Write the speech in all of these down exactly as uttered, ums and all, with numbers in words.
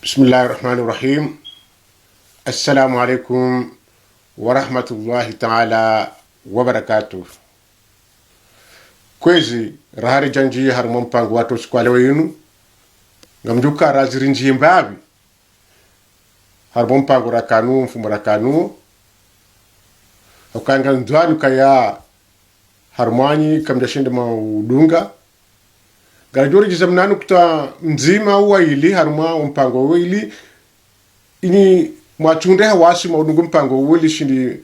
بسم الله الرحمن الرحيم. السلام عليكم ورحمة الله تعالى وبركاته. Kwezi, raha ridja ndjie harumwa mpango watru usiku wa leo yinu, ngamdjo uka razi rindjie mbapvi harumwa mpango rakanu, mfumo rakanu, hauka ngamdjuwani ukaya harumwanyu kamdjashinda mwaudunga. Ngaridjo ridjiza mna nukta ndzima au wayili harumwa mpango wili, ili mwatsunde hawasi mwaudunga mpango wili shindi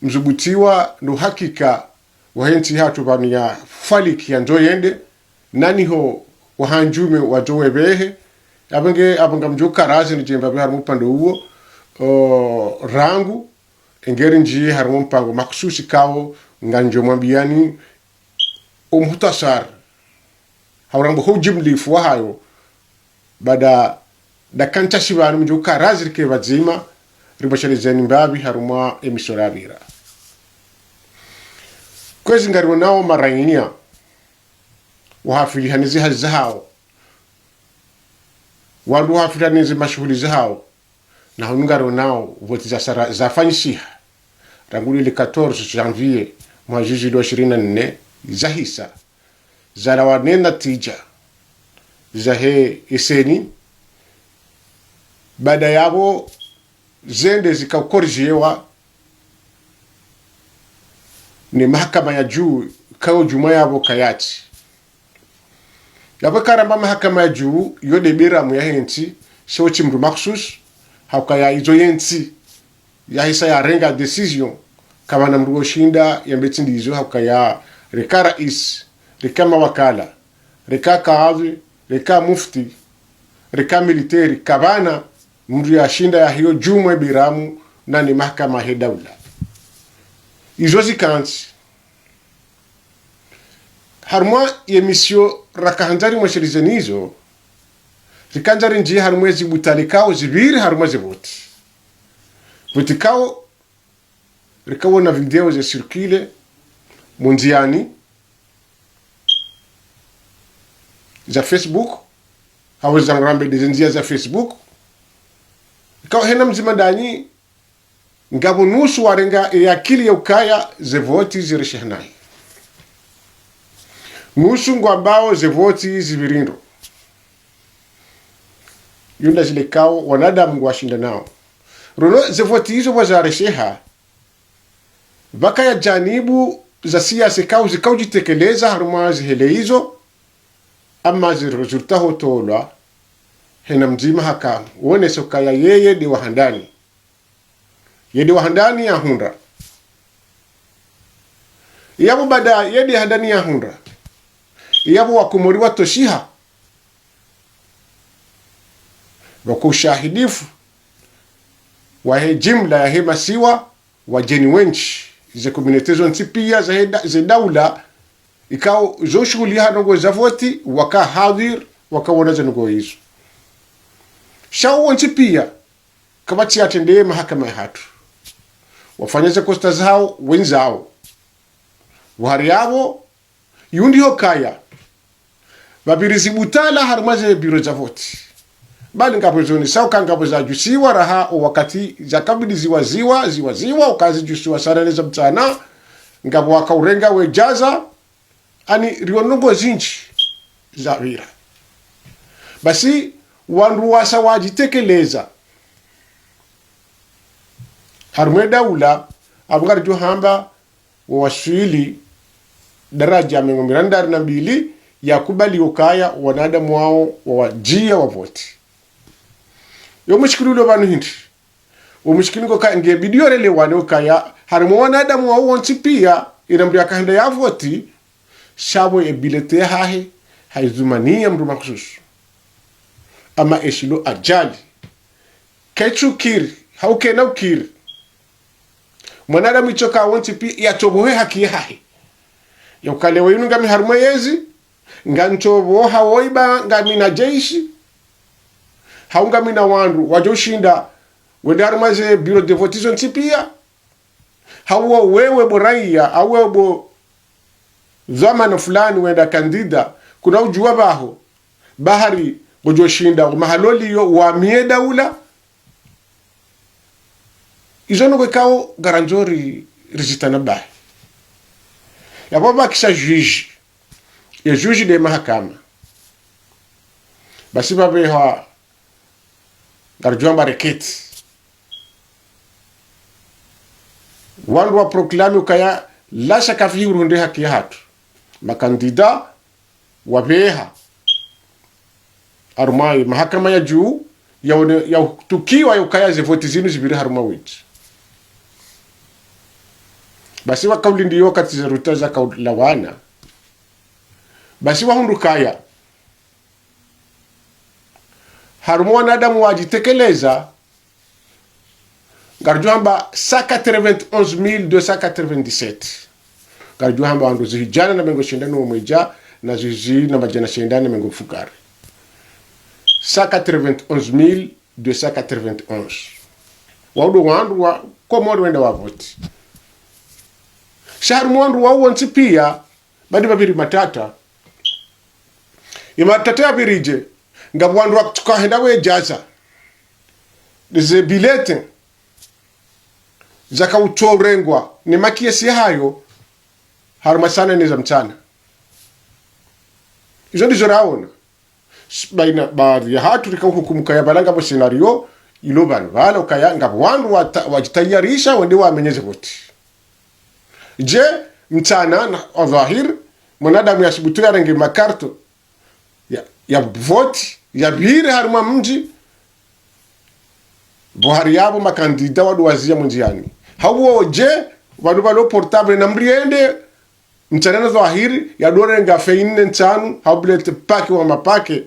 mzubutiwa no hakika wahe ntsi hatru pvanu ya faliki yandzo yende, naniho wahandjume wadjo wepvehe. Apvo nge, apvo ngamdjo uka razi nidjie mbapvi harumwa upande uwo, o, rangu, ngeri ndjie harumwa mpango makhsusi ikao ngandjo mwambiyani umuhtasar, hau ramba ho ujimlifu wahayo, baada dakika ntsashi pvanu mdjo uka razi rike pvadzima, ribashelezeni mbapvi harumwa emisora yapvira. Kwezi ngariwonao marainya wahafilihana ze hazi zahao, wandru wahafilihana ze mashuhuli zahao, na hunu ngariwonao voti zasara-, zafanyishiha rangu le quatorze janvier mwaha juzi lo ishirini na nne, zahisa, zalawa ne natija zahe CENI. Baada yapvo zende zika corrigewa ne mahakama ya juu, ikao djumwa yapvo kayatsi. Yapvo ika ramba mahakama ya juu, yo nde biramu yahe ntsi, sho tsi mndru makhsus, hauka ya izo ye ntsi yahisa yarenga décision, kapvana mndru woshinda yambe tsi ndizo, hauka ya reka rais, reka mawakala, reka kadhi, reka mufti, reka militeri, kapvana mndru yashinda yahiyo djumwa biramu nani mahakama he daula. Izo zikantsi. Harumwa ye misio raka handza rimweshelezeni izo, rika handza rindjie harumwa ezi butwala ikao zipviri harumwa ze voti. Voti ikao rika wona video ze circule mu ndziani za Facebook, hau za ngarambe nde ze ndzia za Facebook. Ikao hena mdzima ndanyi, ngapvo nusu warenga ye akili ya ukaya ze voti ziresheha nayi. Nusu ngwambao ze voti zipviri ndro. Yo nda zile ikao wanadamu ngwashindanao. Rono ze voti izo pvwa zaresheha, pvakaya janibu za siasa ikao zika udjitekeleza harumwa ze hele izo, ama ze résultat hotolwa, hena mdzima haka wonesa ukaya yeye nde wa handani. Ye nde wa handani yahundra. Yapvo baada ye nde handani yahundra, yapvo wakomori watoshiha, pvoko ushahidifu wahe jimla yahe masiwa, wadjeni wendji, ze communauté zontsi pia zahe da-, ze daula, ikao zo shuhuliha ndrongoo za voti, waka hadhir, waka wona ze ndrongoo izo. Sha wo wontsi pia, kapvatsi yatrende mahakama yahatru. Wafanya ze constat zahao wendzao. Pvwahari yapvo, yundri hukaya pvapviri zi butwala harumwa ze biro za voti. Bali ngapvo zoni, sha uka ngapvo zadjusiwa raha o wakati zakabidi ziwa, ziwa, ziwa, ziwa, uka zidjusiwa sana ne za mtsana, ngapvo waka urenga wedjaza, ani riwona ndrongoo zindji zapvira. Basi, wandru wasa wadjitekeleza harumwa ye daula, apvo ngaridjo hamba wawaswili daraja mengo mirandari na mbili ya kubali ukaya wanadamu wao wawadjia wavoti. Yo mushkili ulo pvanu hindri? Wo mushkili ngo ka nge bidi yo relewane ukaya harumwa wanadamu wao wontsi pia, ina mndru yaka henda yavoti, sha pvo ye bulletin yahahe hayizumaniya mndru makhsus. Ama eshilo ajali, ketsu kiri, hau kena ukiri, mwanadamu itsoka wontsi pia yatsobohe haki yahahe. Ya ukaya leo yinu ngami harumwa yezi, ngantsoboha woiba ngamina jeshi, hau ngamina wandru wadjo ushinda wende harumwa ze biro de voti zontsi pia, hau wo wewe bo raiya, hau wewe bo dhwamana fulani wenda kandida, kuna udjuwa pvaho, bahari Ngodjo shinda, umahaloli yo, wamie daula. Izo nokwe kao ngarandzo ri, rizitanabahi. Yapvo pvakisha juge. Ye juge nde mahakama. Basi pvapveha ngaridjo amba reketi. Wandru wa proclame ukaya la shaka fihi uri hunde haki yahatru. Makandida wapveha harumwa ye mahakama ya juu, yaone, yatukiwa ya ukaya ze voti zinu zipvire harumwa wendji. Basi wakaulindi yo wakati ze ruta zakaulawana. Basi wahundru ukaya harumwa wanadamu wadjitekeleza, ngaridjo hamba cent quatre-vingt-onze mille deux cent quatre-vingt-dix-sept. Ngaridjo hamba wandru zihwi djana na mengo shenda no mwedja na zihwi na madjana shenda na mengo mfukare. Cent quatre-vingt-onze mille deux cent quatre-vingt-onze. Wao ndo wandru wa Komori wenda wavoti. Sha harumwa wandru wao wontsi pia, badi pvapviri matata. Ye matata yapviridje, ngapvo wandru watsuka henda wedjaza ze bulletin zakautso urengwa ne makesi yahayo harumwa saa nane za mtsana. Izo ndizo raona. S-, baina baadhwi yahatru rikauhukumu ukaya pvala ngapvo scénario, ilo pvanu pvala ukaya ngapvo wandru wata-, wadjitayarisha wende wamenye ze voti. Je, mtsana na, wa dhwahiri, mwanadamu yasubutu yarenge makarto ya, ya voti, yapvire harumwa mdji, pvo hari yapvo makandida wandru waziya mwendziani. Hauwo je, wandru pvalo portable na mdru yende, mtsana na dhwahiri, yadjo renga feuille nne ntsanu, hau bulletin paquet wa mapaquet,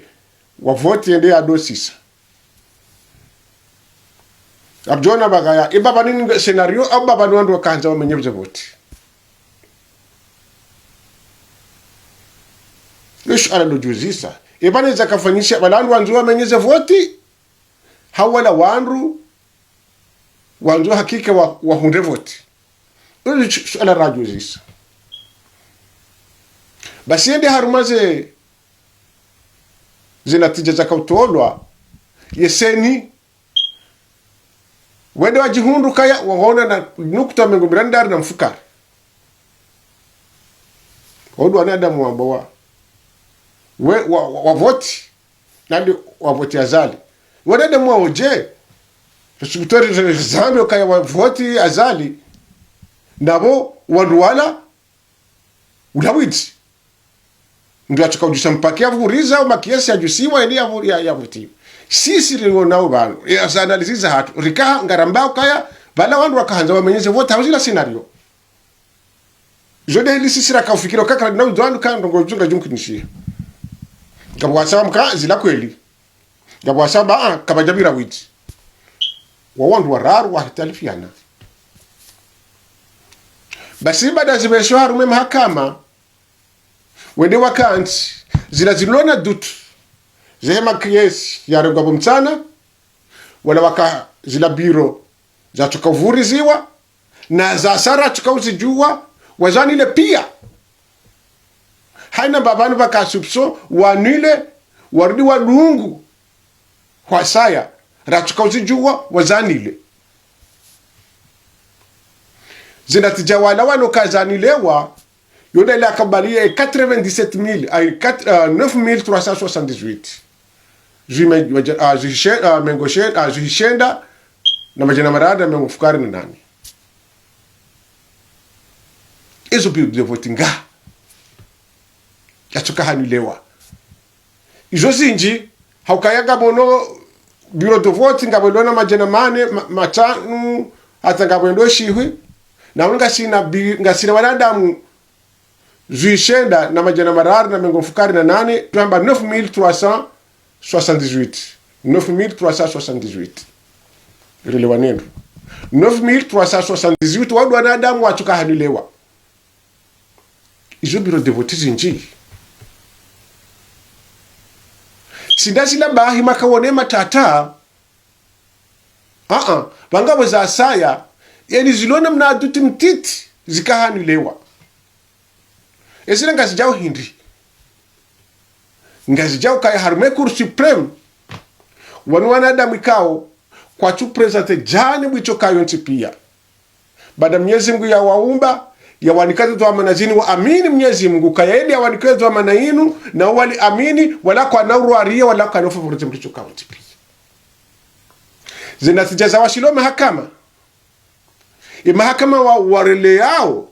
wa voti yende yadjo sisa. Abdjona bagaya, eba pvanu ni scénario, au pvapvanu wandru wakahandza wamenye ze voti. Lo suala lodjuzisa. Eba neza kafanyisha, pvala wandru wandzo wamenye ze voti, hau wala wandru wandzo hakika wa, wahundre voti. Lo su-, suala radjuzisa. Basi yende harumwa ze, ze natija zakautolwa, ye CENI, wende wadjihundru ukaya, waona na nukta mengo miraru na mfukare. Wao ndo wanadamu wamba wa, we, wa, wa, wavoti, nandi wavoti Azali. Wanadamu wao je, subutu rizambe ukaya wavoti Azali, napvo wandru wala, ula wendji. Ndo yatsuka udjusa mpaka yapvuriza, au makesi yadjusiwa, yende yapvu-, ya, yavotiwa. Sisi ringonao pvanu, ya za analyse zahatru, rika ngaramba ukaya, pvala wandru wakahandza wamenye ze voti, hau zila scénario. Izo nde heli sisi rakaufikira ukaya na udhwanu ka ndrongoo zinu ngazimkinishiha. Ngapvo wasamba uka zila kweli. Ngapvo wasamba, ah, kapvadjapvira wendji. Wao wandru wararu wahitalifiana. Basi baada zipvesho harumwa ye mahakama, wende wakantsi, zila zilona doute, zehe makesi yarengwa pvo mtsana, wala waka zila bureau zatsuka uvuriziwa, na za hasara zatsuka uzidjuwa, wazanile pia. Haina mbapvanu pvaka soupçon, wanile, warudi wadungu, hwasaya, ratsuka uzidjuwa, wazanile. Ze natija wala wano kazanilewa, yo nde ile yakabaliya quatre-vingt-dix-sept mille, ay, quatre, euh, neuf mille trois cent soixante-dix-huit. Zihwi me-, maja-, ah, zihwi she-, ah, mengo she-, ah, zihwi shenda, na madjana mararu na mengo mfukare na nane. Ezo bureau de vote nga yatsuka hanilewa. Izo zindji, haukaya ngapvo no bureau de vote, ngapvo ndo na madjana mane, ma-, matsanu, hata ngapvo ndo shihwi. Na unu ngasina bi-, ngasina wanadamu zihwi shenda na madjana mararu na mengo mfukare na nane, tuhamba neuf mille trois cent soixante-dix-huit. Neuf mille trois cent soixante-dix-huit. Rilewane ndro. Neuf mille trois cent soixante-dix-huit, wandru wanadamu watsuka hanilewa. Izo bureau de vote zindji. Shinda zila bahi makawone matata. Aa, pvanga pvo zasaya, yani zilona mna doute mtiti, zika hanilewa. Ezila ngazidjao hindri. Ngazidjao kaya harumwa ye Cour suprême, wanu wanadamu ikao kwatsu présenter janibu itsokayo ntsi pia. Baada Mnyezi Mngu yawaumba, yawanika ze dhwamana zinu, waamini Mnyezi Mngu, kaya yeye yawanika ye dhwamana inu, na wali amini, wala kwana urwariya, wala kwana ufavorize mndru itsokayo ntsi pia. Ze natija zawashilo mahakama. Ye mahakama wa, wareleyao.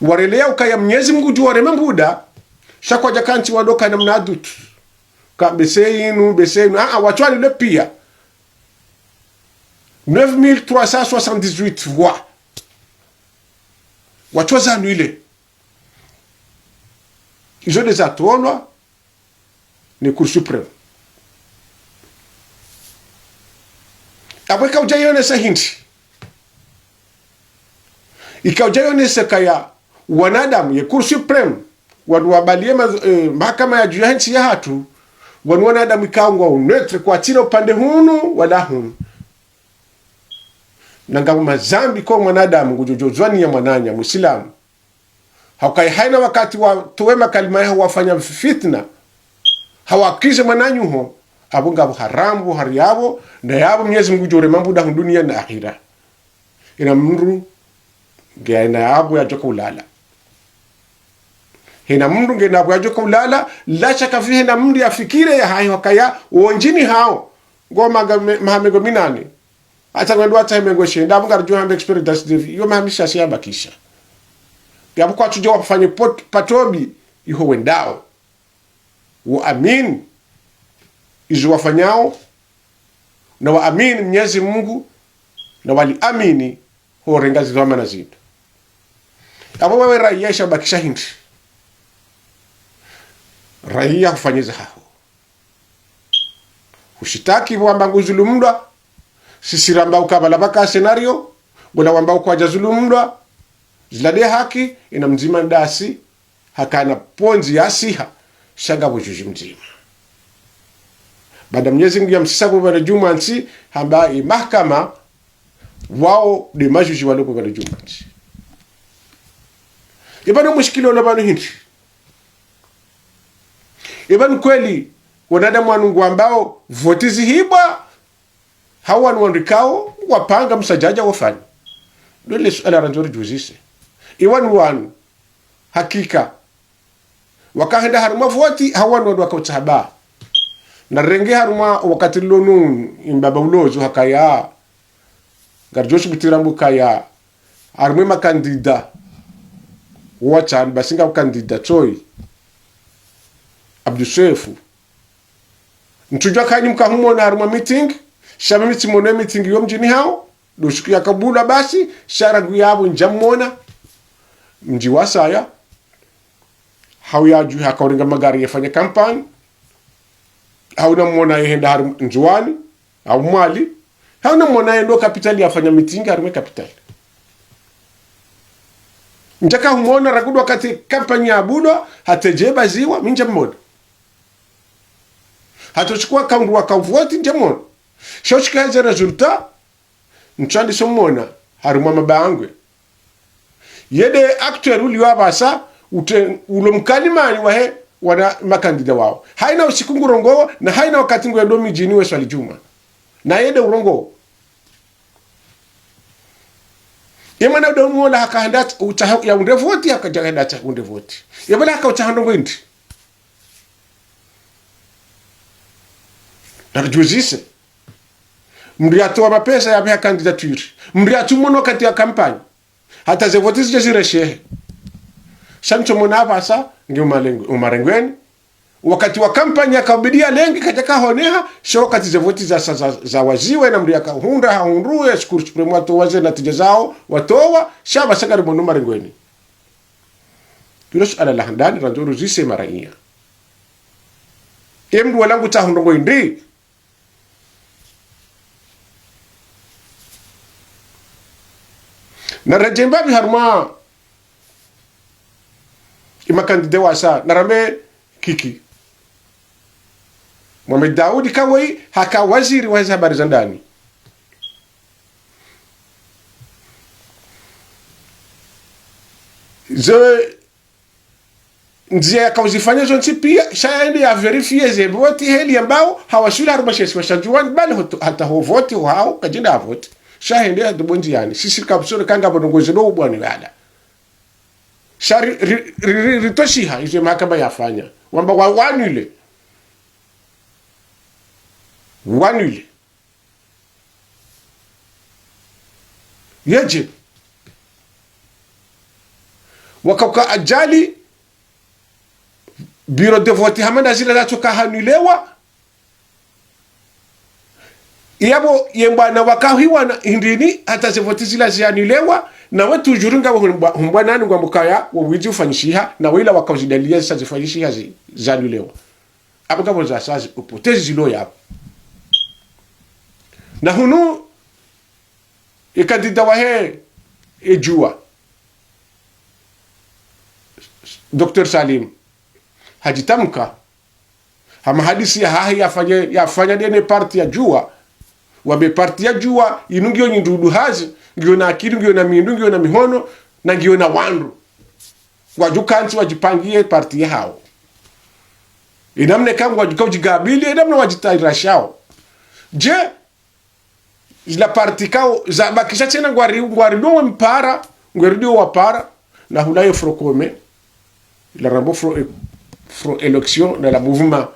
Wareleyao kaya Mnyezi Mngu ngudjo warema mbuda, sha kwadja kantsi wado kana mna doute. Ka bese inu, bese inu, ah, ah, watsu annuler pia. Neuf mille trois cent soixante-dix-huit voix. Watsu za annuler. Izo nde zatolwa ne Cour suprême. Apvo ikaudja yonesa hindri? Ikaudja yonesa kaya wanadamu, ye Cour suprême, wanu wabaliye ma, eh, mahakama ya juu ya ntsi yahatru, wanu wanadamu ikao ngwao neutre, kwatsina upande hunu wala hunu. Na ngapvo madhambi ko mwanadamu ngudjo djozwaniya mwananya Muislamu. Hauka ye haina wakati watowe makalima yaho wafanya fitna, hawakize mwananyaho, apvo ngapvo haramu hari yapvo, na yapvo Mnyezi Mngu ngudjo rema mbuda hunu duniya na akhira. Ina mndru nge ina yapvo yadjoka ulala. Hena mndru nge na yapvo yadjoka ulala, la shaka fi hena mndru yafikire ya hayi wakaya wondjini hao. Ngo maga me, maha mengo minane. Hata ngwendo hata mengo shenda, apvo ngaridjo hamba expérience de vie. Yo maha mishashi yabakisha. Yapvo kwatsudjo wafanye pot, patobi, iho wendao. Waamini izo wafanyao, na waamini Mnyezi Mngu, na wali amini ho renga ze dhwamana zinu. Apvo wewe raiya ishabakisha hindri? Raiya hufanye zahaho. Hushitaki pvo wamba nguzulumlwa, sisi ramba uka pvala pvaka scénario, ngola wamba ukwadja zulumlwa, zila nde haki, ina mdzima ndasi, hakana pvondzi ya siha, sha ngapvo juji mdzima. Baada Mnyezi Mngu yamsisa pvo pvanu djumwa ntsi, hamba ye mahakama, wao nde majuji walo pvo pvanu djumwa ntsi. Ipvanu mushkili ulo pvanu hindri? Ipvanu kweli, wanadamu wanu ngwambao voti zihibwa, hau wanu wandru ikao wapanga msadjadja wafanya? Ndo le suala randzo ridjuzise. Iwanu wanu, hakika, wakahenda harumwa voti, hau wanu wandru wakautsaha ba? Na renge harumwa wakati lonu, imbaba ulozo hakaya, ngaridjo shibutira mbu kaya, harumwa makandida watsanu, basi ngapvo kandida tsoyi, Abdu Sefu. Ntsudjua kani mkahumona harumwa meeting, sha mimi tsimona meeting yo mdjini hao, ndo siku yakabulwa basi, sha rangu yapvo ntsudjamona, mdji wasaya, hau yadju hakaurenga magari yafanya kampani, hau namwona yehenda harumwa Ndzuwani, hau Mwali, hau namwona yendo kapitali yafanya meeting harumwa kapitali. Ntsaka humona rangu wakati kampani yabulwa, hata dje baziwa, mi ntsudjamona. Hata usiku waka undru waka uvoti ntsudjamona. Sha usiku yadja résultat, ntsuandiso mwona harumwa mabangwe. Ye nde acteur uliyo apvasa, ute, ulo mkalimani wahe wana makandida wao. Haina usiku ngurongowo, na haina wakati ngwendo midjini we swali djumwa. Na ye nde urongowo. Ye mwana uda umwola hakahenda tsa, utsaha, ya undre voti, hakadja henda tsa undre voti. Ye pvala hakautsaha ndrongo hindri? Naridjuzise. Mndru yatowa mapesa yapveha candidature. Mndru yatsumwona wakati ya kampani. Hata ze voti zidje zireshehe. Sha ntsomwona apvasa, nge umalengwe, umarengweni. Wakati wa kampani yakabidi yalenge, kadjaka honeha, sha wakati ze voti za, za, za, za waziwe, na mndru yakahundra, hahundru, ye Cour suprême watowa ze natija zao, watowa, sha apvasa ngarimwono umarengweni. Ilo suala la handani, randzo rizise maraiya. Ye mndru wala ngutsaho ndrongo hindri? Na redjei mbapvi harumwa ye makandida wasa, na rambe Kiki. Mohamed Daoud Kaweï haka waziri wa ze habari za ndani. Ze ndzia yakauzifanya zontsi pia, sha yende ya vérifier ze voti heli yambao, hawaswili harumwa she isiwa sha Ndzuwani, bali hoto-, hata ho voti ho hao, kadjenda ya voti. Sha hende ya dubo ndziani. Sisi rika busore kanga bono ngozi no ubwani wala. Sha ri, ri, ri, ri, ritoshiha, izo mahakama yafanya. Wamba wa, wa annule. Wa annule. Yedje. Wakauka ajali, bureau de vote hama na zila zatsoka hannulewa. Iyapvo ye mbwana wakahiwana hindrini, hata ze voti zila ziannulewa, nawe toujours nga humbwa-, humbwanani ngwambo kaya, wo widzi ufanyishiha, nawe ila wakauzidalia zisa zifanyishiha zi-, zannulewa. Apvo ngapvo za sazi upotezi zilo yapvo. Na hunu, ye candidat wahe, e Juwa. Docteur Salim. Hadjitamka. Hama hadisi yahahe yafanya, yafanya ndene parti ya Juwa. Wambe parti ya Juwa, inu ngiyo nyindru uduhazi, ngiyo na akili, ngiyo na mindru, ngiyo na mihono, na ngiyo na wandru. Wadjukantsi wadjipangiye parti yahao. Inamna eka ngwadjuka udjigabili, inamna wadjitayarishao. Je, zila parti kao, zabakisha tsena ngwari, ngwari no mpara, ngwari no wapara, na hula yo Front Commun, la rambo Front, Front Élection, na la Mouvement,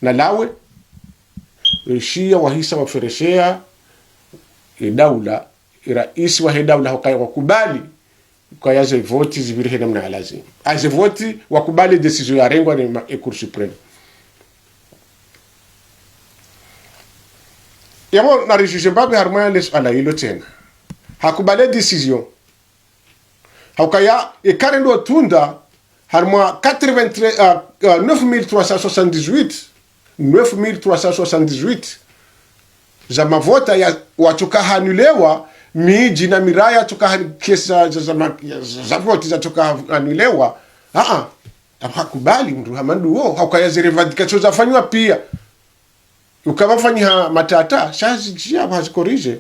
na lawe, rishiya wahisa wafereshea, e daula, e raisi wahe daula hukaya wakubali, hukaya ze voti zipviri he namna ya lazima. A ze voti wakubali décision yarengwa ni ma, e Cour Suprême. Yapvo narijuze mbapvi harumwa ya le suala ilo tsena. Hakubali décision. Haukaya, e kare ndo tunda, harumwa quatre-vingt-treize, ah, ah, neuf mille trois cent soixante-dix-huit, neuf mille trois cent soixante-dix-huit, za mavota ya, watsoka hannulewa, midji na miraya yatsoka han-, kesi za, za, za ma-, ya, za, za voti zatsoka hannulewa. Ah, ah, hakubali mndru hama nduwo, haukaya ze revendication zafanywa pia. Uka pvafanyiha matata, sha zidjiya pvwa zikorije.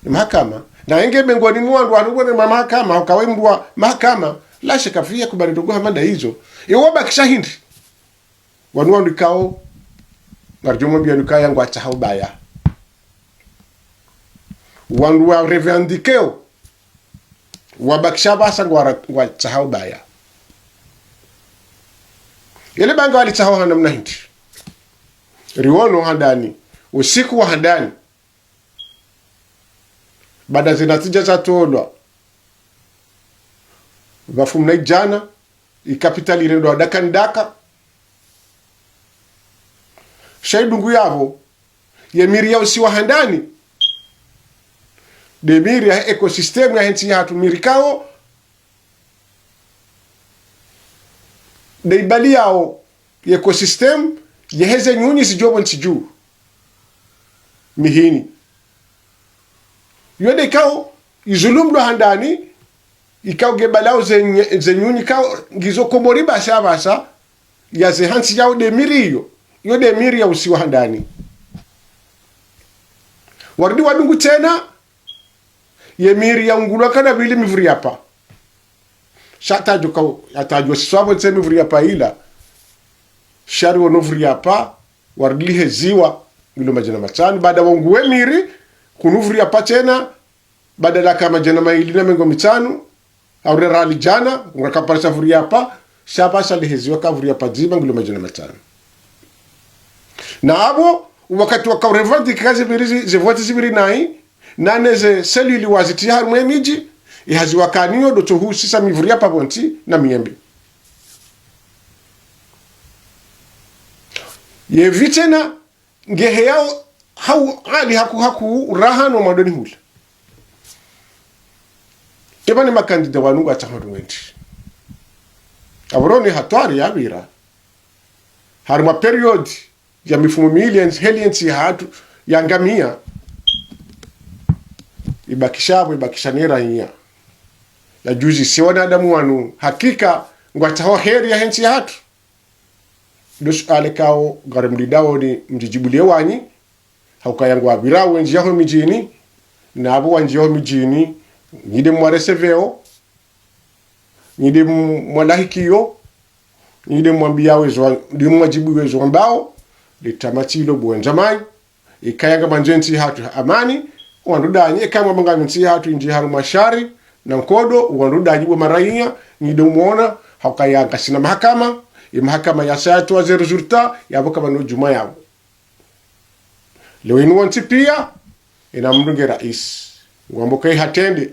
Ni mahakama. Na yenge mengoni mwa wandru wanu ngwene ma mahakama, ukawe mndru wa mahakama, la shaka pia kubali ndrongo hama nda izo. Iwo bakisha hindri. Wanu wandru ikao, ngarijo mwambiya nukaya ngwatsaha ubaya. Wandru wa revendiqueo, wabakisha pvasa ngwara-, ngwatsaha ubaya. Yele banga walitsaha ha namna hindri. Riwono handani, usiku wa handani. Baada ze natija zatolwa. Pvafu mna idjana, i capitale irendwa daka ni daka. Sha idungu yapvo, ye miri ya usiwa handani. Nde miri ya écosystème yahe ntsi yahatru miri kao. Nde ibali yao ye écosystème, yeheze nyunyi zidjo pvo ntsi dju. Mihini. Yo nde ikao, izulumlwa handani, ikao nge balao ze nye-, ze nyunyi ikao, ngizo Komori pvasa pvasa, ya ze hantsi yao nde miri iyo, iyo nde miri ya usiwa handani. Warudi wadungu tsena, ye miri ya ungulwa kana pvili mivuri ya pa. Sha tadjo ka, ya tadjo siswapvo ntse mivuri ya pa ila. Sha riwono vuri ya pa, wariliheziwa ngilo madjana matsanu. Baada waunguwe miri, kunu vuri ya pa tsena, baada laka madjana mayili na mengo mitsanu, au rera lidjana, ngura kaparisa vuri ya pa, sha pvasa liheziwa ka vuri ya pa dzima ngilo madjana matsanu. Na apvo, wakati waka revendiquer zipviri zi-, ze voti zipviri nayi, nane ze cellule wazitiya harumwa ye midji, ihazi wakaniyo ndo tsohusisa mivuri ya pa pvo ntsi na miyembe. Ye pvi tsena, ngehe yao hau ali haku haku raha no mwandoni hula. Eba ni makandida wanu ngwatsahao ndrongoo ndri. Apvo roni hatwari yapvira. Harumwa période ya mifumo mili yentsi, heli yentsi yahatru yangamiya. Ibakisha apvo, ibakisha ne raiya. Ya juzi si wanadamu wanu hakika ngwatsahao heri yahe ntsi yahatru. Ndo suala ikao ngarimlindao ni mdjidjibuliye wanyi, haukaya ngwapvirao wendji yaho midjini, na apvo wandji yaho midjini, nyi nde mwareseveo, Nyi nde m-, mwalahikiyo, nyi nde mwambiyawo ezo, nde mwadjibuwo ezo wambao, le tamati lo bwendza mayi, ikaya ngamwandzo entsi yahatru ha amani, wandru ndanyi, ikaya mwamba ngami entsi yahatru yindji harumwa shari, na nkodo, wandru ndanyi bo maraiya, nyi nde mwona, hukaya ngasina mahakama, ye mahakama yasa yatowa ze résultat, yapvo kapvana udjuma yapvo. Leo inu wontsi piya, ina mndru nge raisi. Ngwambo kayi hatrende.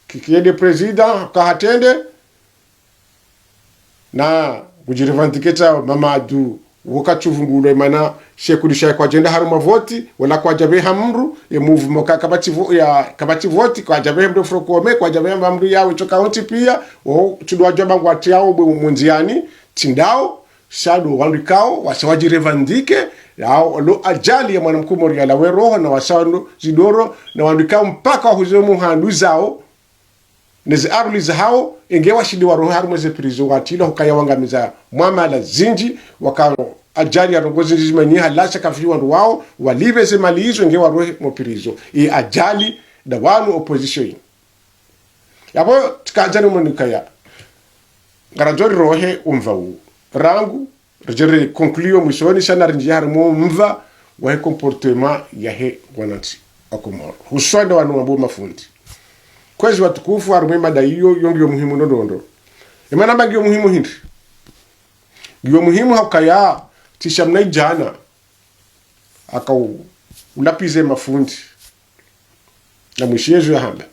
Kiki ye nde président, ka hatrende. Na, kudji revendiquer tsa Mamadu, woka tsuvungulwa imana, shekuli shayi kwadjenda harumwa voti, wala kwadjapveha mndru, ye mouvement ka, kapvatsi vo-, ya, kapvatsi voti, kwadjapveha mndru Front Commun, kwadjapveha mndru yawe tsoka wontsi piya, wo, tsudu wadjwamba ngwatsi yawo bwe mundzi yani, tsi ndawo, sha ndo wandru ikao, wasa wadji revendiquer, yawo, lo ajali ya mwana mkomori yalawe roho, na wasa ndo zidoro, na wandru ikao mpaka wahuze muhandru zawo, neze aruli zahawo, enge washindi warohe harumwa ze prison watrilwa hukaya wangamiza mwamala zindji, waka ajali ya ndrongoo zindji zimanyiha lasha kafihi wandru wawo, walipve ze mali izo enge warohe mo prison. I ajali nda wanu opposition yi. Yapvo, tsikandza nimwone ukaya. Ngarandzo rirohe umva wu. Rangu, ridje ri conclure mwisoni, sha narindjiye harumwa umva wahe comportement yahe wanantsi wa Komoro. Hususwani wanu wambo mafundi. Kwezi watukufu harumwa emada iyo, yo ngiyo muhimu ndrondrondro. Emana mba ngiyo muhimu hindri. Ngiyo muhimu hukaya, tsi sha mna idjana, haka u-, ulapvize mafundi. Na mwishiye zo yahamba.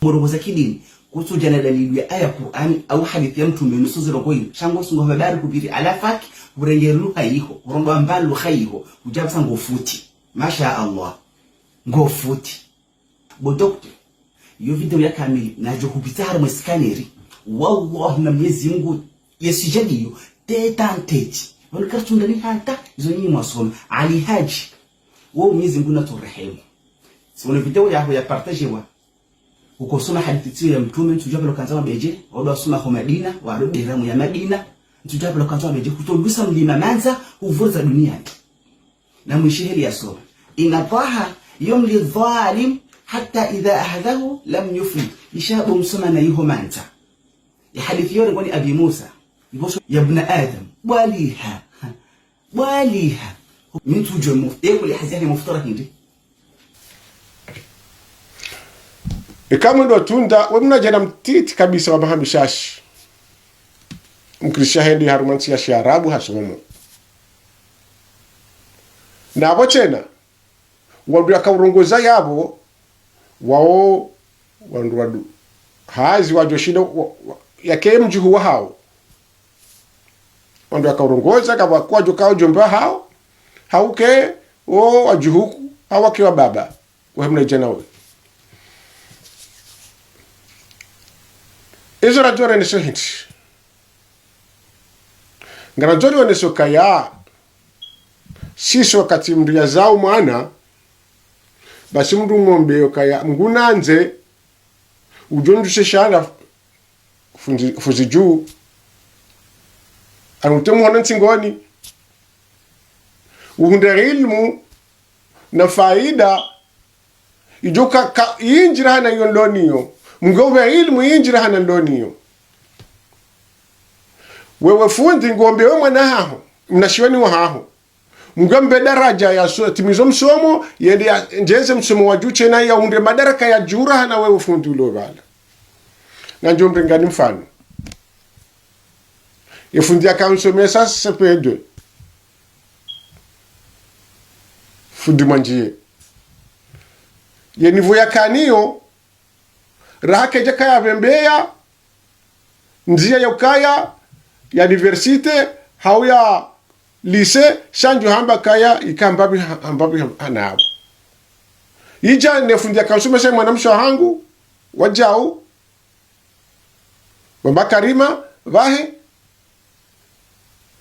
Murongoza kidini, kutsudja na dalili ya aya Kur'ani, au hadisi ya mtrume, nusu ziroko inu. Sha ngo sungo habari kupviri alafaki, urenge lugha yiho, urongoa mba lugha yiho, udjapvasa ngo futi. Masha Allah. Ngo futi. Bo docteur, yo video ya kamili, nadjo hupvitsa harumwa scanner. Wallahi na Mwenyezi Mungu, ye sujet iyo, tête en tête. Wanu kartsundani hata, izo nyinyi mwasoma. Ali Hadji. Wo Mwenyezi Mungu natsurehemu. Si wona video yaho ya partagewa. Ukosoma hadisi tsiyo ya mtrume, ntsudjua pvalo kandza mabedje, wado wasoma ho Madina, wado beramu ya Madina, ntsudjua pvalo kandza mabedje, kutolusa mlima mandza, huvuriza duniani. Na mwishiye heli yasoma. إن الله لا يملي للظالم حتى إذا أخذه لم يفلت. Isha bo msoma na yiho mandza. Ya hadisi yo rengoni Abi Musa. Ibo so, يا ابن آدم، بلها. بلها. Mintu jwe muf-, ekuli hazi yahe mufutara hindri. Eka mwendo tunda, we mna djana mtiti kabisa wa mahambi shashi. Mkristo hende harumwa ntsi ya shiarabu hasomo. Na apvo tsena, wandru yakaurongoza yapvo, wawo, wandru wadu. Hazi wadjoshinda, wa, wa, yake mdjuhu wahawo. Wandru yakaurongoza, kapvwa kwadjo kao djomba hawo, hauke, o, wadjuhu, hawake wa baba. Wahe mna idjana we. Izo radjo reneso hindri. Ngarandzo rioneso kaya, sisi wakati mndru yazao mwana, basi mndru ngombe yo kaya, Mngu nandze, udjo ndjuse shana fundi, fuzi dju, anute muhono ntsingoni, uhundre ilmu na faida, idjo ka, ka, yindji rahana iyo nloniyo. Mngu upve ilmu yindji rahana nloniyo. Wewe fundi ngombe we mwana haho, mnashioni wahaho. Mngu mpve daraja ya so-, timizo msomo, yende ya, ndjeze msomo wa dju tsena yahundre madaraka ya dju rahana wewe fundi ulo pvala. Nandjo mrengani mfano. Ye fundi yakansomesa C P deux. Fundi Mwandjiye. Ye niveau yakanayo, raha kedja kaya pvembeya, ndziya ya ukaya, ya université, hau ya lycée, sha ndjo hamba kaya, ika mbapvi ha-, mbapvi ha-, hanapvo. Idja ne fundi yakansomesa mwanamshe wahangu, wadjau, Mama Karima, pvahe,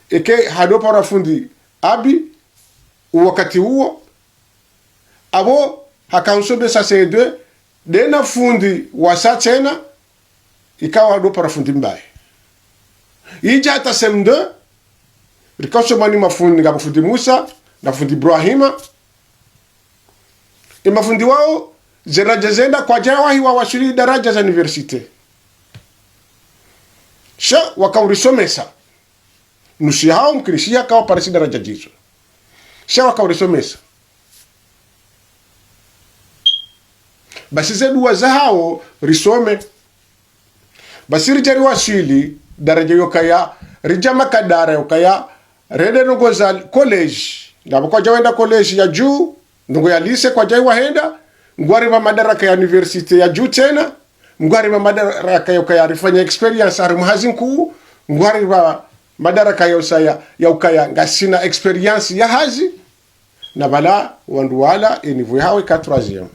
eke hado para fundi Abi, uwakati uwo, apvo hakansomesa C deux, dena fundi wasa tsena, ikao hado para fundi mbaye. Idja hata C M deux, rikausoma ni mafundi, ngapvo fundi Musa, na fundi Ibrahima, e mafundi wao, ze daraja zenda kwadjawahi wawaswili daraja za université. Sha wakaurisomesa. Nusu yahawo mkini shi yakawaparisa daraja djizo. Sha wakaurisomesa. Basi ze dua zahawo risome. Basi ridja riwaswili daraja yokaya, ridja makadara yokaya, rende ndrongoo za collège. Ngapvo kwadja wenda collège ya juu, ndrongoo ya lycée kwadja iwahenda, ngwaripva madaraka ya université ya juu tsena, ngwaripva madaraka yokaya rifanya expérience harimwa hazi nkuu, ngwaripva madaraka ya usaya, ya ukaya ngasina expérience ya hazi, na pvala wandru wala, e niveau yahawo ika troisième.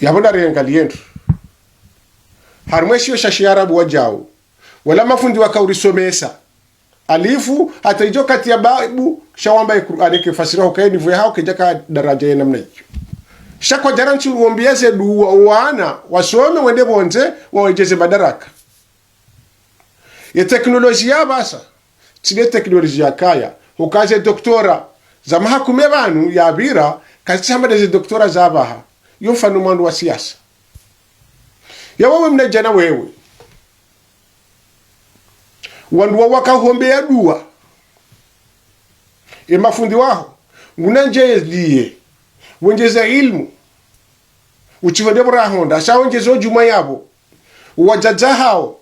Yapvo nariangaliye ndro. Harimwa eshiyo sha shiarabu wadjau. Wala mafundi wakaurisomesa. Alifu, hata idjo kati ya babu, sha wamba ye Kur'ani ke fasiriwa hukaya e niveau yahawo kedjaka daraja ye namna iyo. Sha kwadjara ntsi uwombeya ze dua, wana, wasome wende pvondze, wawedjeze madaraka. Ye teknoloji ya pvasa, tsi nde teknoloji yakaya, hukaze doktora, za maha kume pvanu yapvira, kazitsi hama nde ze doktora za pvaha, yo mfano mwandru wa siasa. Ya wewe mnadjana wewe. Wandru wawo wakauhombeya dua. E mafundi waho, nguna ndjeliye, wendjeze ilmu, utsi wende pvo rahonda, sha wendjeze odjumwa yapvo, wadzadze hawo,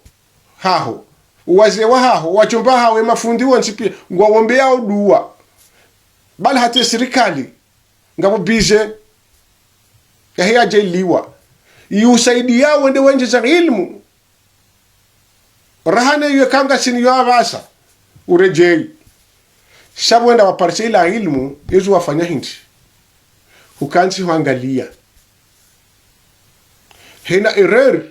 haho, wazee wahaho, wadjomba hawo, e mafundi wontsi piya, ngwawombeyao dua. Bali hata e sirikali, ngapvo budget, yahe yadjaliwa. Iusaidiyao wende wendjeze ilmu. Raha ne iyo kanga sini yo apvasa, uredjeyi. Sha pvo wenda waparisa ila ilmu, ezo wafanya hindri. Hukantsi hwangaliya. Hena erreur.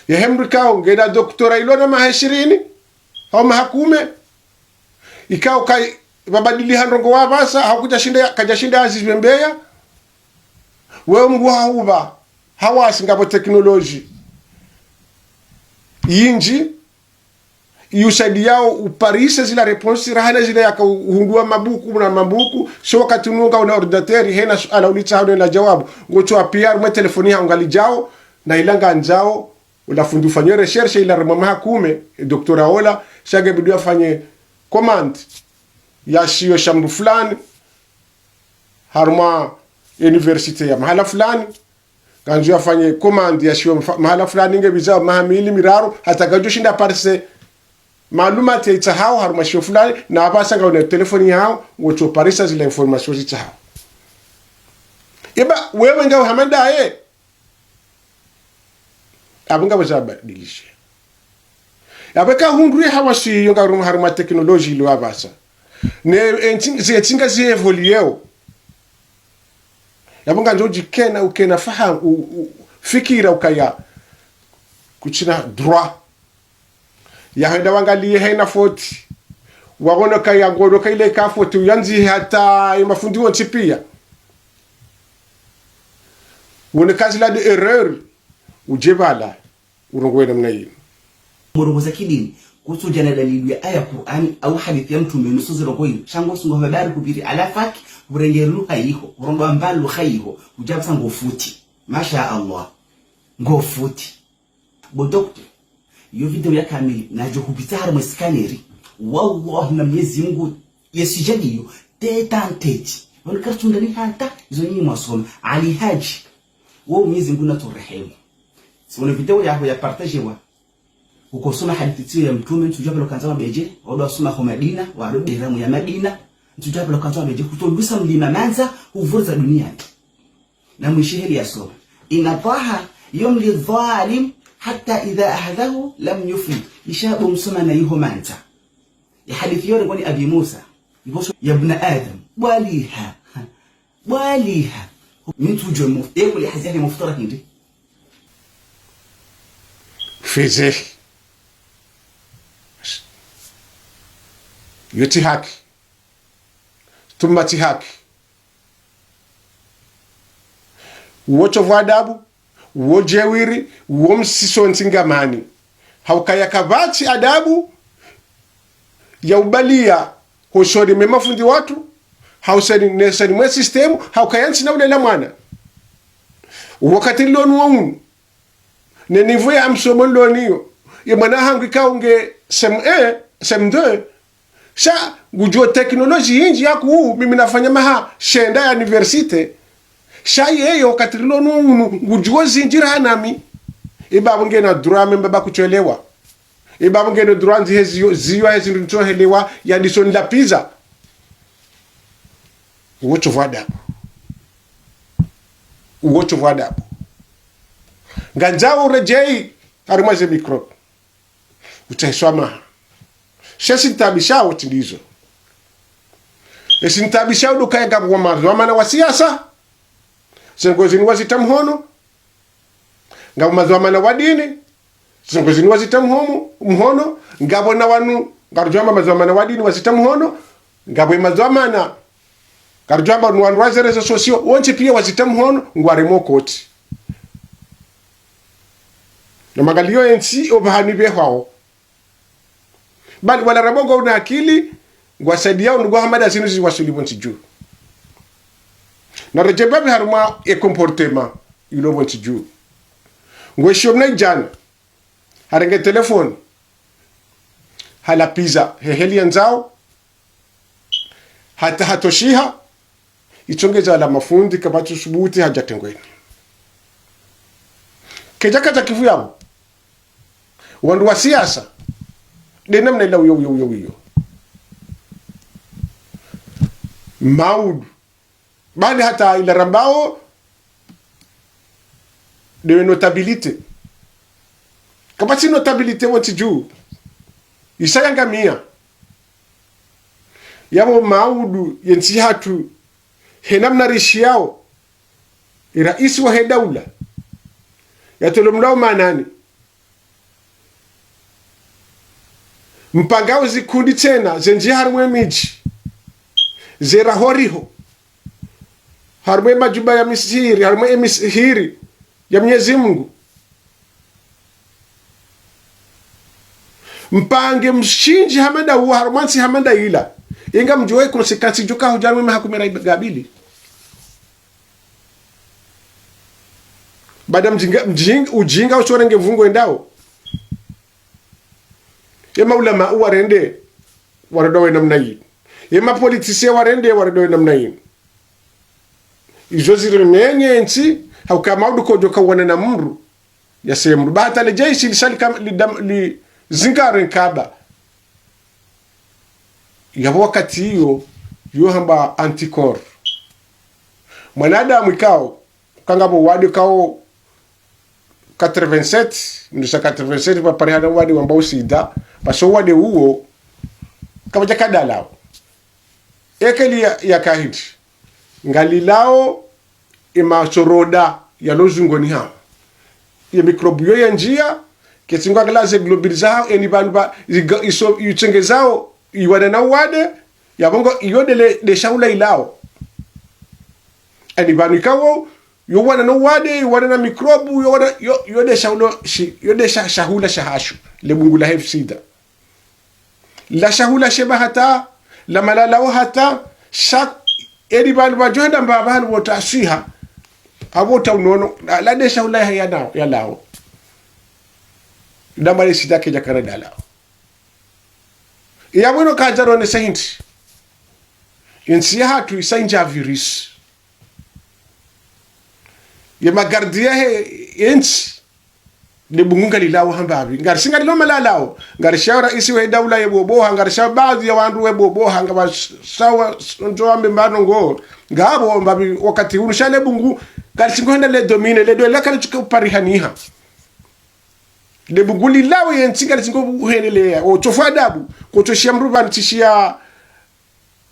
Yahe mndru ikao, ngena doktora ilo na maha ishirini, hau maha kume. Ikao kai, pvabadiliha ndrongoo wa apvasa, hau kudjashinda, kadjashinda yazizwembeya. Wewe Mngu hahupva, hawasi ngapvo teknoloji yindji, iusaidiyao uparise zila réponse, raha ne zila yaka uhundua mabuku, na mabuku, sho wakati unu ngauna ordinateur, hena suala ulitsaho ne la djawabu, ngotso appeler harumwa telefoni yaho ngalidjao, na ila ngandzao, ula fundi ufanye recherche ila harumwa maha kume, e doktora ola, sha ngebidi afanye commande, ya shiyo sha mndru fulani, harumwa université ya mahala fulani, ngandzo yafanye commande ya shiyo mfa-, mahala fulani nge biza maha mili miraru, hata kadjoshinda aparise maalumati ya itsahao harumwa shiyo fulani, na apvasa ngauna telefoni yaho, ngotso parisa zila information zitsahao. Eba, wewe ngawe hama ndaye. Apvo ngapvo zabadilishe. Apvo kahundru ye hawasi yo ngarumwa harumwa teknoloji ilo apvasa. Ne entsi-, ze ntsi ngazi évoluéo. Yapvo ngandzo djikena, ukena fahamu, u-, u-, fikira ukaya kutsina droit. Yahenda wangaliye hena faute. Wawono kaya ngolo kaile ka faute, uyandzihe hata e mafundi wontsi piya. Wone kazila de erreur, udje pvala, urongowe namna yinu. Murongoza kidini, kutsudja na dalili ya aya Kur'ani, au hadithi ya mtrume, nusu zirongowa, sha ngo sunga habari kupviri alafaki, urenge lugha yiho, urongowa mba lugha yiho, udja pvasa ngo futi. Masha Allah. Ngo futi. Bo docteur, iyo video ya kamili, nadjo hupvitsa harumwa e scanner. Wallahi na Mwenyezi Mungu, ye sijadi iyo, tête en tête. Wanu kartsundani hata, izo nyinyi mwasoma. Ali Haji. Wo Mwenyezi Mungu natsurehemu. Si wone video yaho ya partagewa. Ukosoma hadithi tsiyo ya mtrume, ntsudja pvalo kandza wabedje, wado wasoma ho Madina, wado beramu ya Madina, ntsudja pvalo kandza wabedje, kutondusa mlima mandza, huvurza duniani. Na mwishihe li yasoma. إن الله يملي للظالم حتى إذا أخذه لم يفلت. Isha bo msoma na yiho mandza. Ya hadithi yore ngoni Abi Musa. Iboso ya ibn Adam. Bwaliha. Bwaliha. Mintu jwe muf-, e kuli hazi yahe mufutara hindri. Feze. Yo tsi haki. Thumma tsi haki. Wo tsovu adabu, wo djewiri, wo msiso ntsi ngamani. Haukaya kapvatsi adabu ya ubaliya hosoni mwe mafundi watru, hausoni nesoni mwe système, haukaya ntsina ulela mwana. Wakati lilo nuwo unu, Ne niveau ya msomo nilo nayo. Ye mwana hangu ikao nge C M un, C M deux. Sha, ngudjuo technologie indji yaku, mimi nafanya maha shenda ya université. Sha yeye wakati rilo nunu, ngudjuo zindji raha nami. Ibapvo ngena droit même ba kutsuelewa. Ibapvo ngena droit ndzihe ziyo, ziyo he zindru ntsohelewa, ya ndiso nilapviza. Uwo tsu vwa adabu. Uwo tsu vwa adabu. Ngandzao uredjei, harimwa ze micro. Utsahe swamaha. She sintabishao tsi ndizo. Esintabishao ndo ukaya ngapvo madhwamana wa siasa. Ze ndrongoo zinu wazitria mhono. Ngapvo madhwamana wa dini. Ze ndrongoo zinu wazitria mhono, mhono. Ngapvo na wanu, ngarudjwamba madhwamana wa dini wazitria mhono. Ngapvo madhwamana, ngarudjwamba ni wandru wa ze réseaux sociaux, wontsi pia wazitria mhono, ngwaremwa koti. Na mangaliyo yentsi opvahanu ipvehwao. Bali wala rambao ngwauna akili, ngwasaidiyao ndugu Hamada zinu ziwaswili pvontsi dju. Na redjei mbapvi harumwa ye comportement ilo pvontsi dju. Ngweshiyo mna idjana, harenge telefoni, halapviza he heli yandzao, hata hatoshiha, itsongeza wala mafundi kapvatsu subuti hadja tengweni. Kedja kadja kifu yapvo. Wandru wa siasa. Nde namna ila uyo, uyo, uyo, uyo. Maudu. Bali hata ila rambao, ndewe notabilité. Kapvatsi notabilité pvontsi dju. Isa yangamia. Yapvo maudu yentsi hatru, he namna rishiyao, ye raisi wahe daula, yatolwa mlao manani. Mpangao zikundi tsena, zendji harimwa emidji, ze raha riho, harimwa emajumba ya misihiri, harimwa emisihiri ya Mwenyezi Mungu. Mpange mshindzi hama nda uwo, harumwa ntsi hama nda ila. Inga mdjuwe conséquence djo ka hudja harimwa maha kume na mbili. Baada mdjinga, mdjinga, udjinga utsorenge vungo endao. Ye maulama uwarende, waredwa we namna yinu. Ye mapolitisiye warende, waredwa we namna yinu. Izo ziri menye ntsi, hauka maudu kodjo kawana na mdru. Yase mdru. Ba hata le jeshi lisali kam-, lidam-, lizingare nkaba. Yapvo wakati iyo, yo hamba anticorps. Mwanadamu ikao, kangapvo wade kao quatre-vingt-sept, mndru sa quatre-vingt-sept, paparihana wade wambao sida, parce que wade uwo, kapvadja kadalao. Ekeli ya, ya kahidi. Ngalilao, ematsoroda yalo zungoni hawo. Ye microbe yo yandjia, ketsi ngwa kalaze globule zahawo, eni pvanu pva, iga-, iso, itsengezao, iwana na wade, yapvo ngo, iyo ndele, nde shahula ilao. Eni pvanu ikao, yo wana no wade, yo wana na microbe, yo wana, yo, yo nde shahula, shi, yo nde sha-, shahula shahashu, le bungu la H I V sida. La shahula sheba hata, la malalao hata, sha, eni pvanu pvadjo henda mba pvanu pvo taswiha, hapvo ta unono, la, la nde shahula ya, ya nao, yalao. Ndamba le sida kedja kana dalao. Yapvo ino kadja rone sa hindri. Entsi yahatru isa indja virus. Ye magardia he, entsi. Nde bungu ngalilao hamba pvi. Ngarisi ngalilao malalao. Ngarishao raisi we daula ye boboha. Ngarishao baadhi ya wandru we boboha. Ngapvasao, ntso wambe mbano ngo. Ngapvo mbapvi wakati unu sha le bungu. Ngarisi ngo henda le domine. Le dola kalitsuka uparihaniha. Le bungu lilao yentsi ngalisi ngo uhendelea. Otsofwa adabu. Kotsoshiya mdru pvanu tsishiya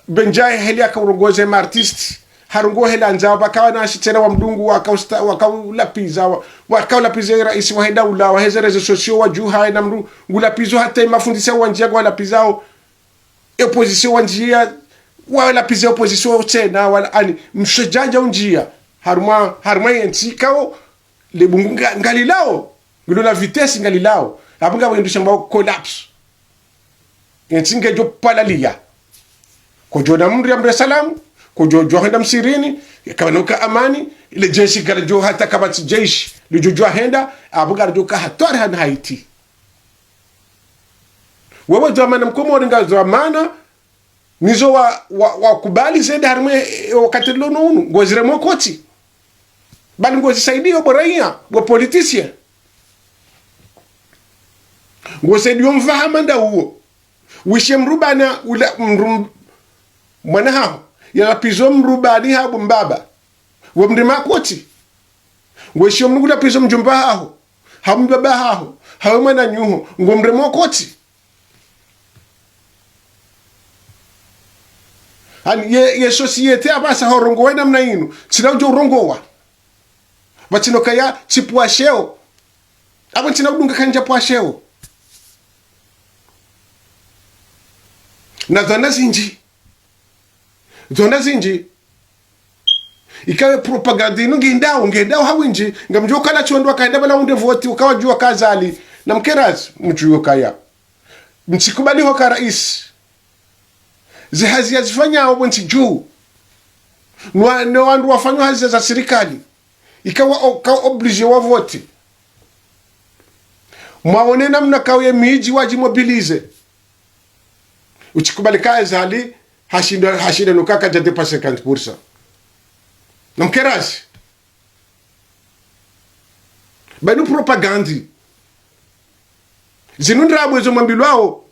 Benjai heli akaurongoze ma artiste. Harongoa heli andzao, pvakawa na shitsena wa mdungu, wakausta-, wakaulapviza, wa-, wakaulapviza raisi wahe daula, waheze réseaux sociaux, wadjuha, ena mdru, ngulapvizo hata emafundisa wandjia, ngwalapvizao, opposition wandjia, walapviza opposition tsena, wala, ani, msodjandja undjia, harumwa, harumwa yentsi ikao, le bungu nga-, ngalilao, ngilo na vitesse ngalilao, apvo ngapvo hindru shambao collapse. Entsi ngedjo pvalalia. Kodjo na mdru ya mdru ya salamu, kodjo djo henda msirini, yakawa noka amani, ile jeshi kalidjo hata kapvatsi jeshi, Lidjo djuwa hwenda, apvo ngaridjo ka hatwari hanu Haiti. Wewe dhwamana mkomori nga dhwamana, nizo wa, wa, wakubali zende harimwa, eh, wakati rilo no unu, ngoziremwa kotsi. Bali ngozisaidiyo bo raiya, bo politicien. Ngosaidiyo mvaha manda uwo. Wishe mdru bani ula mdru, mwana haho, yalapvizo mdru bani hapvo mbaba. We mdru makotsi. Ngweshiyo mdru kulapvizo mdjomba haho, hau mbaba haho, hau mwananyaho, ngomremwa kotsi. Ani ye, ye société apvasa horongowa namna inu, tsina udjo urongowa. Pvatsina ukaya tsipvwa sheo. Apvo ntsina udunga kandja pvwa sheo. Na dhana zindji. Dhana zindji. Ikawe propaganda inu ngendao, ngendao ha windji, ngamdjo kala tsi wandru wakaenda pvala wende voti, ukawadjuwa ka Azali, na mkerazi, mdjuwe ukaya. Mtsikubali hoka raisi. Zihazi yazifanyao pvo ntsi dju. Nwa, ne wandru wafanyao hazi za sirikali. Ikawa o, ka obligé wa voti. Mwaone namna kawo ye midji wadjimobilisé. Utsikubali ka Azali, hashinda, hashinda no kaka dja dépasser cinquante pour cent. Na mkerazi. Banu propagande. Zinu ndrabo ezo mwambilwao.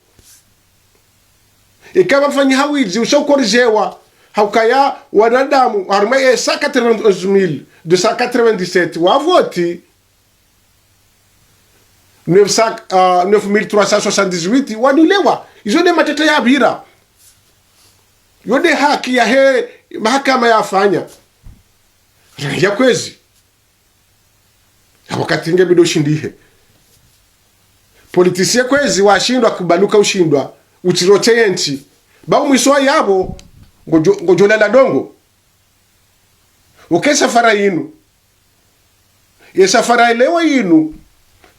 Eka pvafanya hawidzi, usha ukorijewa. Haukaya wanadamu, harumwa e cent quatre-vingt-onze mille deux cent quatre-vingt-dix-sept, wavoti. Neuf cent, ah, neuf mille trois cent soixante-dix-huit, wanulewa. Izo nde matete yapvira. Yo nde haki yahe mahakama yafanya. Ya kwezi. Apvo wakati nge bidi ushindihe. Politicien kwezi washindwa kubaluka ushindwa. Utsirote yentsi. Ba umwiso wa yapvo, ngodjo, ngodjo lala dongo. Uke safara yinu. Ye safara yelewa yinu.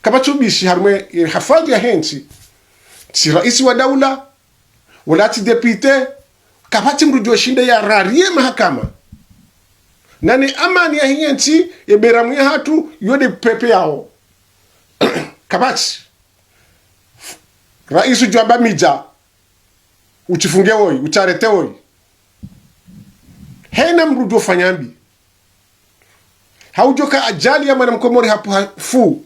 Kapvatsi ubishi harumwa ye hafadhi yahe ntsi. Tsi raisi wa daula, wala tsi député, kapvatsi mdru djoshinda yarariye mahakama. Nani amani yahe ntsi, ye beramu yahatru, yo nde pepe yawo. Kapvatsi. Raisi udjo amba midja, utsifunge woyi, utsiarete woyi. Hena mdru djofanya mbi. Haudjoka ajali ya mwana mkomori hapvo hafu.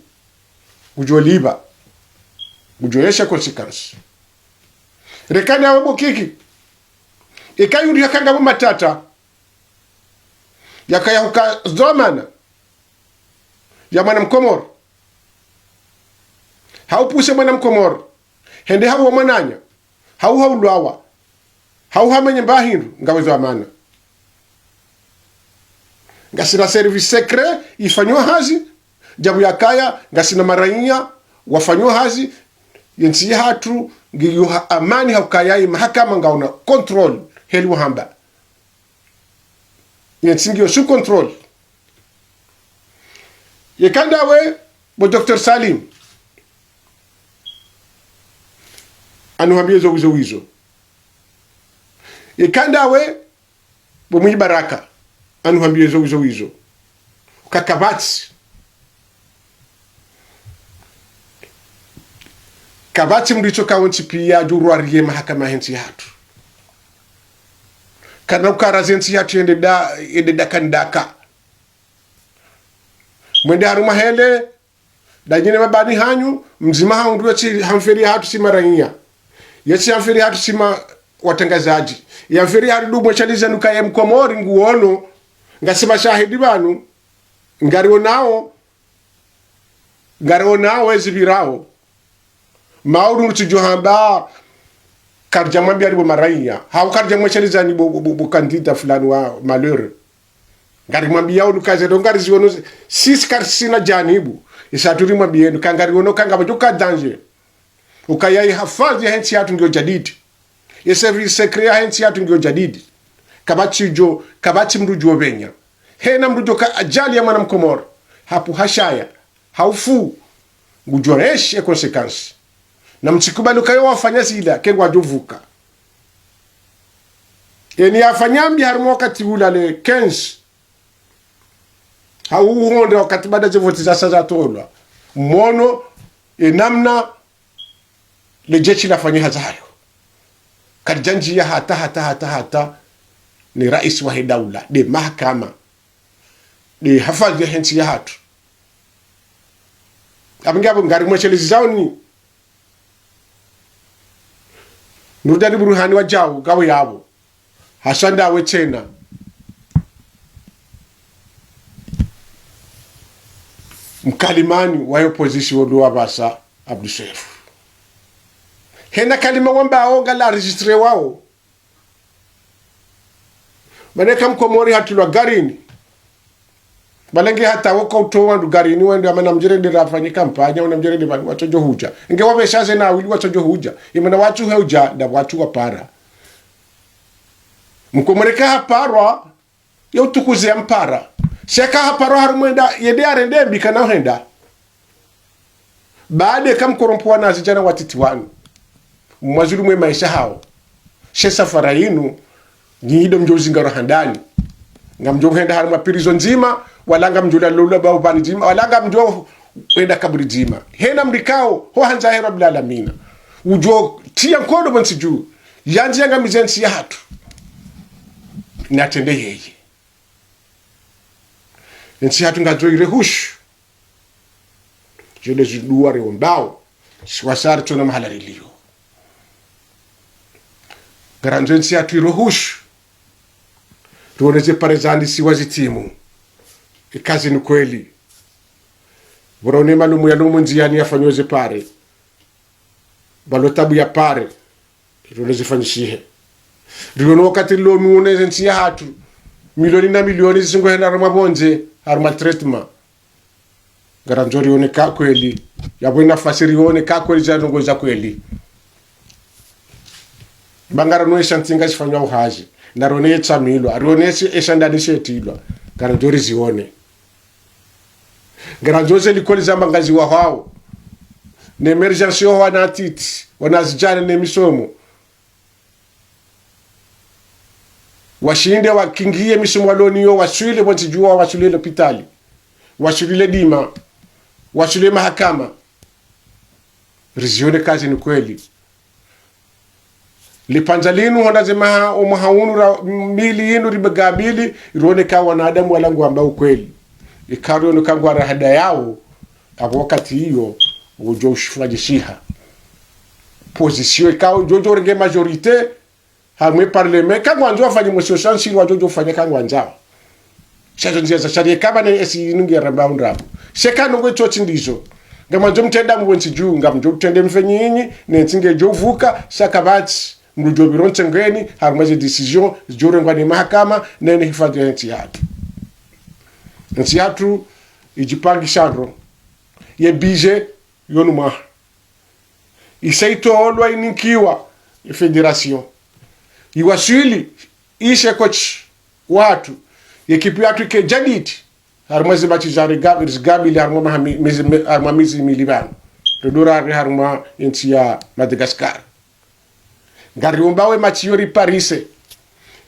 Udjolipva. Udjoyesha conséquence. Rekani awe bo Kiki. Eka yundru yakanga bo matata. Yakaya huka dhwamana ya mwana mkomori. Haupvuse mwana mkomori. Hende hauwa mwananya. Hau haulwawa. Hau hamenye mba hindru, ngawe dhwamana. Ngasina service secret, ifanyao hazi, djabu yakaya, ngasina maraiya, wafanyao hazi, yentsi yahatru, ngiyo ha amani haukaya ye mahakama ngauna contrôle, heli wahamba. Yentsi ngiyo sous contrôle. Yeka ndawe, bo Docteur Salim. Anu hambiye zo wizo wizo. Yeka ndawe, bo Mwinyi Baraka. Anu hambiye zo wizo wizo. Ka kapvatsi. Kapvatsi mdru itso kawo ntsi piya djurwariye mahakama yahe ntsi yahatru. Kana ukara ze ntsi yahatru yende da, yende daka ndaka. Mwende harumwa hele, danyine mabani hanyu, mdzima haundru yetsi hamferi yahatru si maraiya. Yetsi hamferi yahatru si ma watrangazadji. Yamferi yahatru dumwe shaliza nuka ye mkomori nguono, ngasi mashahidi pvanu, ngarionao, ngarionao ezi pvirao. Mauri ngutsidjohamba, karidjamwambiya ni bo maraiya. Hau karidjamweshaliza ni bo, bo, bo, bo candidat fulani wa malheureux. Ngarimwambiyao nuka ze ndrongoo ngariziono, sisi karisina janibu. Isa turimwambiyeni, ka ngariono ka ngapvadjoka danger. Ukaya ye hafadhi yahe ntsi yahatru ngiyo jadidi. Ye service secret yahe ntsi yahatru ngiyo jadidi. Kapvatsi djo, kapvatsi mdru djopvenya. Hena mdru djoka ajali ya mwana mkomori. Hapvo hashaya. Haufu. Ngudjoreshi ye conséquence. Na mtsikubali ukaya wafanya zila, ke ngwadjopvuka. Yeni yafanya mbi harumwa wakati ula le quinze. Hau uhondra wakati baada ze voti zasa zatolwa. Mwono, e namna le jeshi lafanya hazi yahayo. Kalidjandjiya hata, hata, hata, hata, ne raisi wahe daula, nde mahakama, nde hafadhwi yahe ntsi yahatru. Apvo nge apvo ngarimweshelezi zaoni. Nurdin Burhani wadjau, ngawe yapvo. Hasha ndawe tsena. Mkalimani wa opposition ndo wapvasa Abdou Soefo. Hena kalima wambao ngala enregistré wao. Mana eka mkomori hatrilwa garini. Pvala nge hata woka utowa wandru garini wende amana mdjere nde rafanye kampanya, una mdjere nde pvanu watsodjo hudja. Nge wapveshaze na wili watsodjo hudja. Imana watsu heudja, nda watsu wapara. Mkomori eka haparwa, yo utukuze ya mpara. Sha eka haparwa harumwa enda, yende yarende mbi kana uhenda. Baada eka mkorompo wana zidjana watiti wanu. Mwazulu mwe maesha hao. She safara yinu, nyi ndo mdjo uzingaro handani. Ngamdjo henda harumwa prison ndzima, wala ngamdjo lala lula bau bani ndzima, wala ngamdjo henda kaburi ndzima. Hena mdru ikao, ho handza he Rabbil Alamina. Udjo tiya nkodo pvo ntsi dju, yandzi yangamize ntsi yahatru. Natrende yeye. Entsi yahatru ngandzo iruhusu. Zile ziduwa riombao, si wasaya ritsona mahala rilio. Ngarandzo entsi yahatru iruhusu. Rione ze pare zandisiwa zitimu. Eka zinu kweli. Pvo raone malumu yalumu ndziani yafanyao ze pare. Pvalo tabu ya pare. Rione zifanyishihe. Rione wakati rilo nuone ze ntsi yahatru. Milioni na milioni zisingo hena harumwa pvondze, harumwa traitement. Ngarandzo rione ka kweli. Yapvo inafasi rione ka kweli za ndrongo za kweli. Ba ngarandzo esha ntsinga zifanywa uhazi. Narione yetsamilwa. Rione esha, esha ndani shetilwa. Ngarandzo rizione. Ngarandzo ze likoli za mangazi wahao. Ne émergence yo wana titi. Wana zidjana ne misomo. Washinde wakingiye misomo walo nayo, waswili pvo ntsi dju, waswili lopitali, waswili ledima, waswili mahakama. Rizione ka zinu kweli. Lipvandza linu honda ze maha, omwaha unu ra mbili yinu ribega mbili, rione ka wanadamu wala ngwambao ukweli. Eka rione ka ngwara hada yao, apvo wakati iyo, udjo ushifanyishiha. Opposition, eka udjo, udjo renge majorité, harumwa parlement, ka ngwandzo wafanye mwe soshansi, wadjo, udjo ufanya ka ngwandzao. Sha zo ndzia za sharia, eka pvana esi inu nge ramba undrabo. Sha eka ndrongo itsotsi ndizo. Ngamwandzo mtrende mwe ntsi dju, ngamdjo utrende mfenyi inyi, ne ntsi ngedjo uvuka, sha kapvatsi, mdru djo pviro ntsengeni, harumwa ze décision, zidjo rengwa ne mahakama, nene hifadhwi ya ntsi yahatru. Ntsi yahatru, idjipangisha ndro. Ye budget, yonu mwaha. Isa itolwa ininkiwa, ye fédération. Iwaswili, ishe coach wahatru. Ye équipe yahatru ike jadid. Harumwa ze match za riga-, zigabili harumwa maha mi-, mizi, mi-, harumwa mizi mili pvanu. Ridura ri harumwa entsi ya Madagascar. Ngariombao ye match iyo riparise.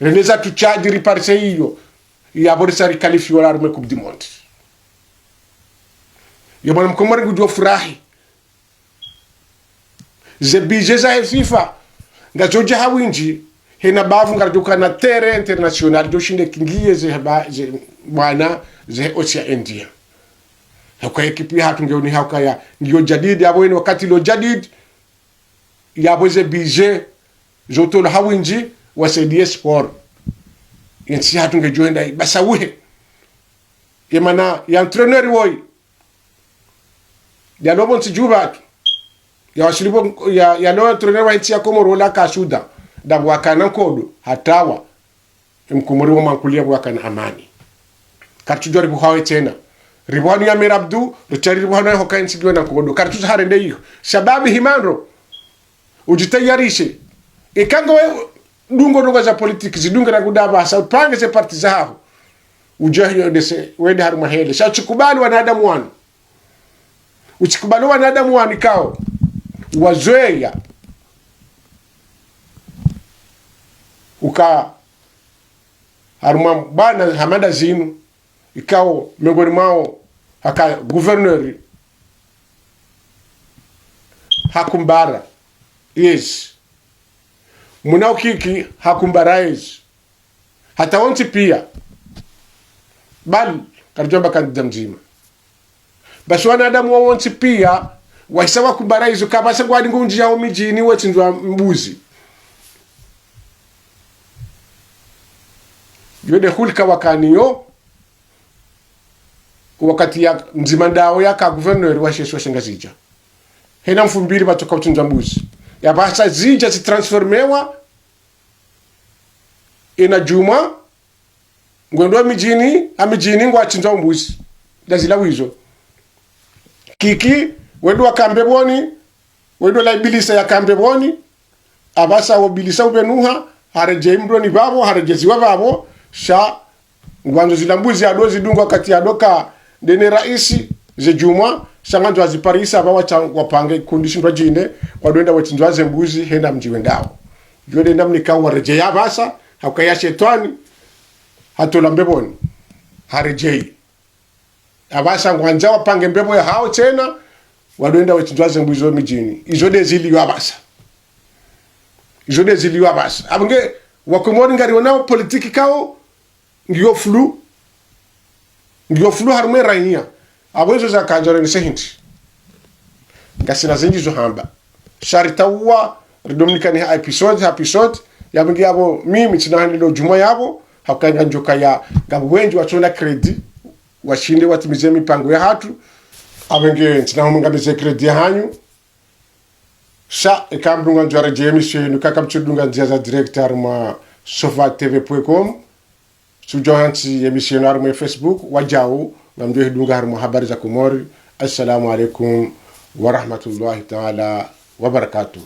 Rene za tu Tchad riparise iyo. Yapvo risa riqualifié harumwa Coupe du Monde. Ye mwana mkomori ngudjo furahi. Ze budget zahe FIFA, ngazodja ha windji, hena bavu ngaridjo kana terrain international, djo shinde kingiye ze haba, ze bwana, ze Océan Indien. Hauka équipe yahatru ngiyo ni hauka ya, ngiyo jadid, yapvo ene wakati lo jadid, yapvo ze budget, zo tolwa ha windji, wasaidiye sport. Yentsi yahatru ngedjo henda, basa uhe. Ye mana, ye entraîneur woyi, yalo pvo ntsi dju pvatru. Yawaswili pvo, ya, yalo entraîneur wahe ntsi ya Komori wola ka Soudan. Ndapvo wakana nkodo, hatawa. Mkomori wa mankulia pvo wakana amani. Karitsudjua ripvuhao ye tsena. Ripvuhanu ya Mera Abdu, ritsari ripvuhanu ya hoka ntsi ngiyo na nkodo. Karitsudjua harende iyo. Shababi hima ndro. Udjitayarishe. Eka ngawe dungo ndrongo za politiki, zidunge na kudaba, sa upange ze parti zahaho. Udje hiyo ndese, wende harumwa hele. Sha utsikubali wanadamu wanu. Utsikubali wanadamu wanu ikao. Wazweya. Uka harumwa bwana hama nda zinu. ikao miongoni mwao haka gouverneur Hakumbara, yes. Muna ukiki Hakumbara, yes. Hata wontsi pia. Bali, karidjwamba kandida mdzima. Basi wanadamu wo wontsi pia, wahisa wakumbara izo, kapvatsi ngwadi ngundjiyao midjini wetsindzwa mbuzi. Yo nde hulka wakanayo, wakati ya mdzima ndawo yaka gouverneur wa she isiwa she Ngazidja. Hena mfumbili pvatsoka utsindzwa mbuzi. Yapvasa zidja zitransformewa, ina djumwa, ngwendo midjini, ha midjini ngwatsindzwa mbuzi. Ndazila wizo. Kiki, wendo waka Mbepvoni, wendo la ibilisa yaka Mbepvoni, apvasa wo bilisa upvenuha, haredjei mdroni pvapvo, haredjeziwa pvapvo, sha ngwandzo zila mbuzi yado zidungwa wakati yado ka ndene raisi, ze djumwa, sha ngwandzo aziparisa apva watsa wapange kundi shindwa djine, kwadwenda wetsindzwa ze mbuzi, hena mdji wendao. Yo nde namna ikao waredjeya apvasa, haukaya shetwani, hatola Mbepvoni, haredjei. Apvasa ngwandzo wapange Mbepvo yahao tsena, wadwenda wetsindzwa ze mbuzi zo midjini. Izo nde ziliyo apvasa. Izo nde ziliyo apvasa. Apvo nge, wakomori ngariwonao politiki ikao, ngiyo flou, ngiyo flou harumwa e raiya. Apvo izo zakandjwa reni sehindi. Ngasina zindji zo hamba. Sha ritsaha, ridomnikani ha episode, ha episode, yapvo nge apvo mimi ntsina hanilo djumwa yapvo, haukaya ngandjoka ya, ngapvo wendji watsona crédit, washinde watimize mipango yahatru, apvo nge ntsina humwe ngamize crédit yahanyu, sha, eka mdru ngwandzo yaredjeye emission yinu, kaka mtsudunga ndzia za direct harumwa sofa T V point com, sudjo hantsi emission yinu harumwa Facebook, wadjau, ngamdjo hidunga harumwa Habari za Komori. Assalamu alaikum wa rahmatullahi taala wa barakatuh.